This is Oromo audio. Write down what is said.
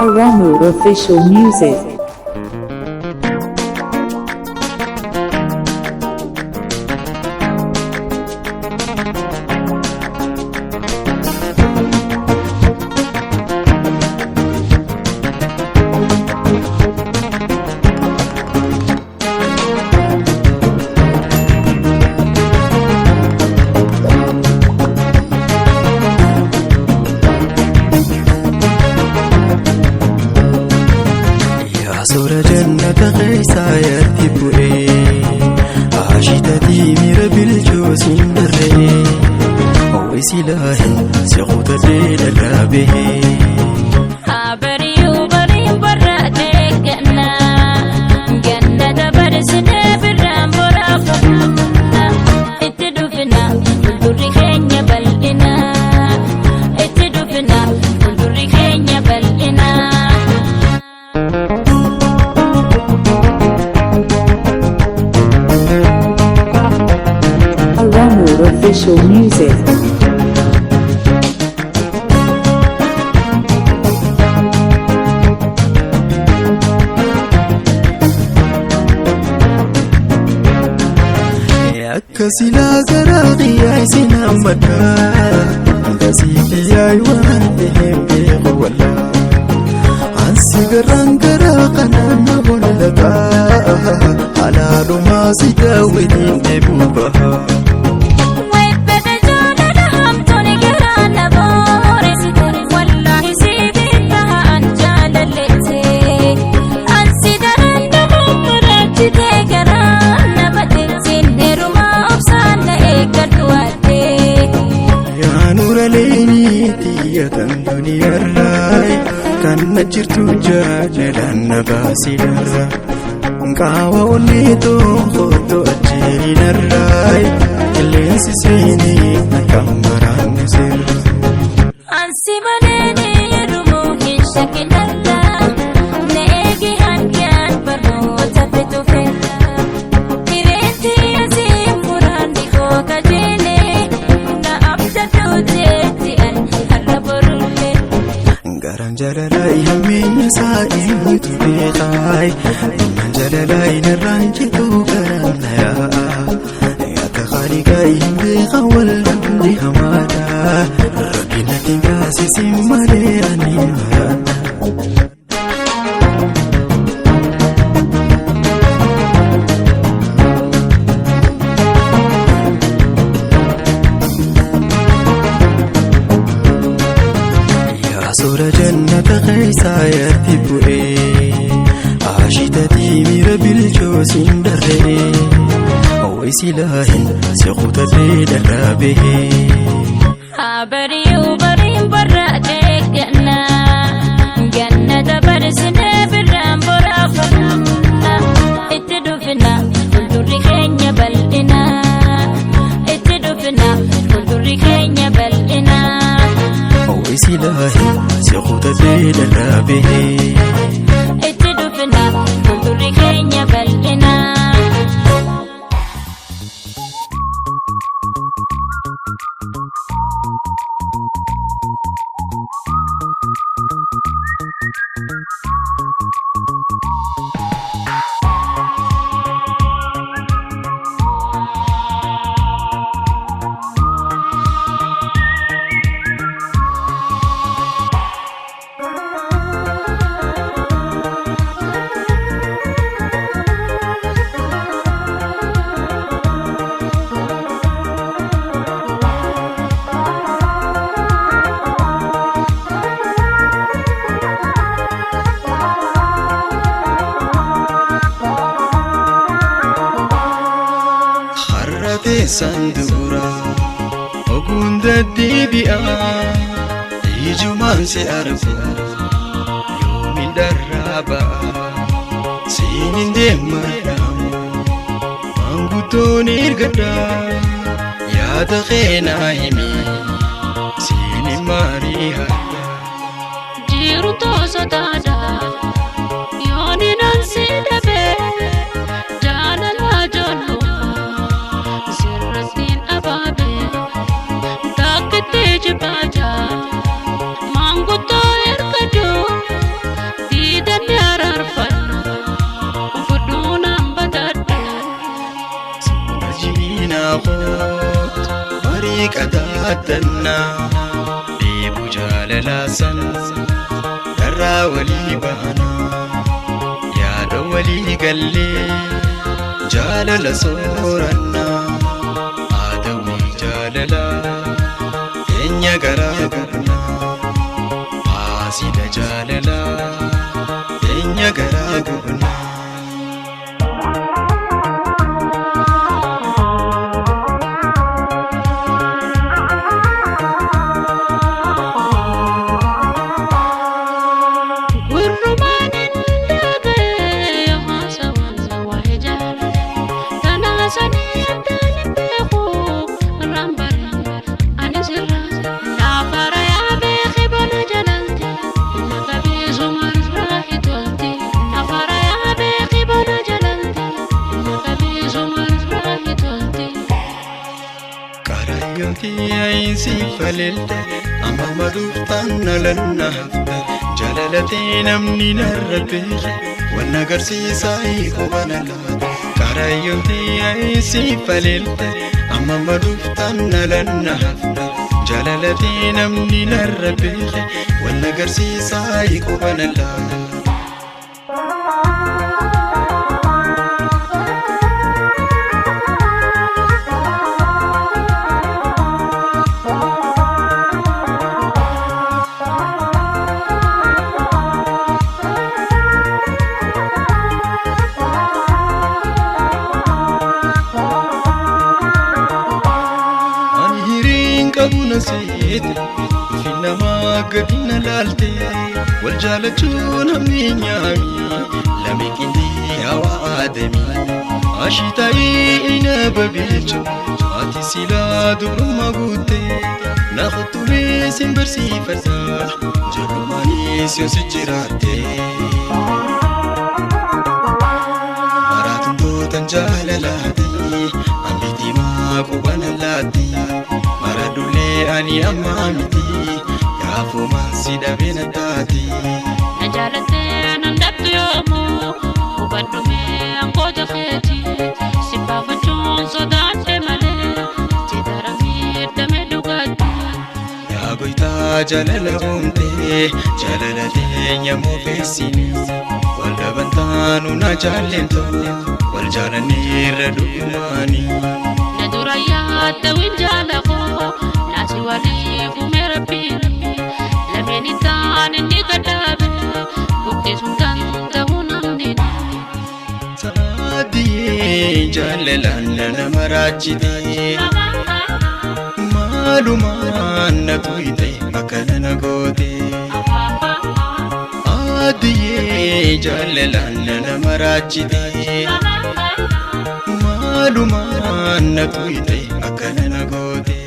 Oromo Official Music. Yaa suura jannata keessaa yaatti bu'ee Ashitatii miira bilchoo siin darree Hawwisi laahin si kutatee dhadhaabee. Abariyu bariin barraaqee ganna ganna dabarsinee birraan boraafna itti dhufina fuuldurri keenya bal'ina itti dhufina fuuldurri keenya bal'ina. Oromo Official Music. Akka silaa garaa xiyyaa isin hammadha. Gasii xiyyaa waan ta'eef beeku wallaa. Ansi garaan garaa kanaan na mul'ata. Halaalumaa si daawwitiin deebuu baha. Webbeda jaalala hamtuun garaa na booressite wallaahi siif ta'an jaalalleette ansi daran daboo maraachite garaa na bate sinneerumaa obsaan na eeggadhu waaddee. Yaa nuura leenii xiyya tan duniyaarraa kan na jirtu jaalalaan na baasidarra. Qaawa onnee tokko ajjeerinarraa qilleensi seenee akka maraanne sirra. Ansi malee heerumuu hin shakkinarra na eegi hangaan barnoota fituufeerra. Hireetti asii muraanni koo kajeelee na abdadhuuteetti an har'a borullee. Garaan jaalalaa hammeenya isaa eenyutu beekaa? Ilmaan jaalalaa narraan jitu garaan na yaa'a. Akka haaligaa hin beekan wal dhabni hamaadha. Rakkina tinggaasisin malee ani maraadha. Yaa suura jannata keessaa yaatti bu'ee Ashitatii miira bilchoo siin darree Hawwisi laahin si kutatee dhadhaabee. Abariyu bariin barraaqee ganna ganna dabarsinee birraan boraafna itti dhufina fuuldurri keenya bal'ina itti dhufina fuuldurri keenya bal'ina. Hawwisi laahin si kutatee dhadhaabee. Itti dhufina fuuldurri keenya bal'ina. Har'a teessaan dura oguun deddeebi'a ijumaan si argu yoomiin dharraa ba'a siinin deemadhaamu maanguddoon ergadha yaada keenaa himi siinin maarii hadha. Jiru toosotaadha yooni nan si dhabe jaalala ijoollummaa sirrattiin abaabe takkitti jibaaja. baattanna dheebuu jaalalaa san darraa walii baana yaada walii gallee jaalala sooranna haadawii jaalalaa keenya garaa gubna haasida jaalalaa keenya garaa gubna. Gurrumaan hin dhaga'e haasawaan waa'ee jaalala. Tanaasanii addaan hin beeku irraan bara ani sirra. Laafara yaa beeki bona jalalti inni qabeessuma irraa hitolti. Laafara yaa beeki bona jalalti inni qabeessuma irraa hitolti. Karayyooti ayinsii faleelte amma maduuftaan nalanna hafte jaalalatee namni narra beeke waan agarsiisaa qubana laate. Karayyooti ayinsii faleelte amma maduuftaan nalanna hafte jaalalatee namni narra beeke waan agarsiisaa qubana laate. Ani hiriin qabu na seete fi namaa gadi na laalte wal jaalachuun hamni nyaami lame qindii hawaa aadami ashitaayii ina babiicho ati silaa dubrummaa guutte na kuttumee sin barsiifadha jalumaanis yoo si jiraatte. Maraatuntootan jaalalaati ambitii maa qubana laatti mara dullee ani ammaa miti gaafumaan si dhabee na taati. Na jaalattee nan dhabdu yoomuu hubadhu mee angoota keeti si baafachuun sodaadhe malee si dara miidhame dhugaatti. Yaa goytaa jaalala uumtee jaalala teenya moofeessini wal dhaban taanu na jaallentu wal jaalanneerra dhugumaani. Na dura yaadda jaala koo naasi waliif uume rabbiin lameen ittaan inni gadhaabe guddisuun danda'u namni. Saadiyee jaalalaan nama raachitee. Maalumaan na tuyte akkana na goote. Aadiyee jaalalaan nama raachite. Maalumaan na tuyte akkana na goote.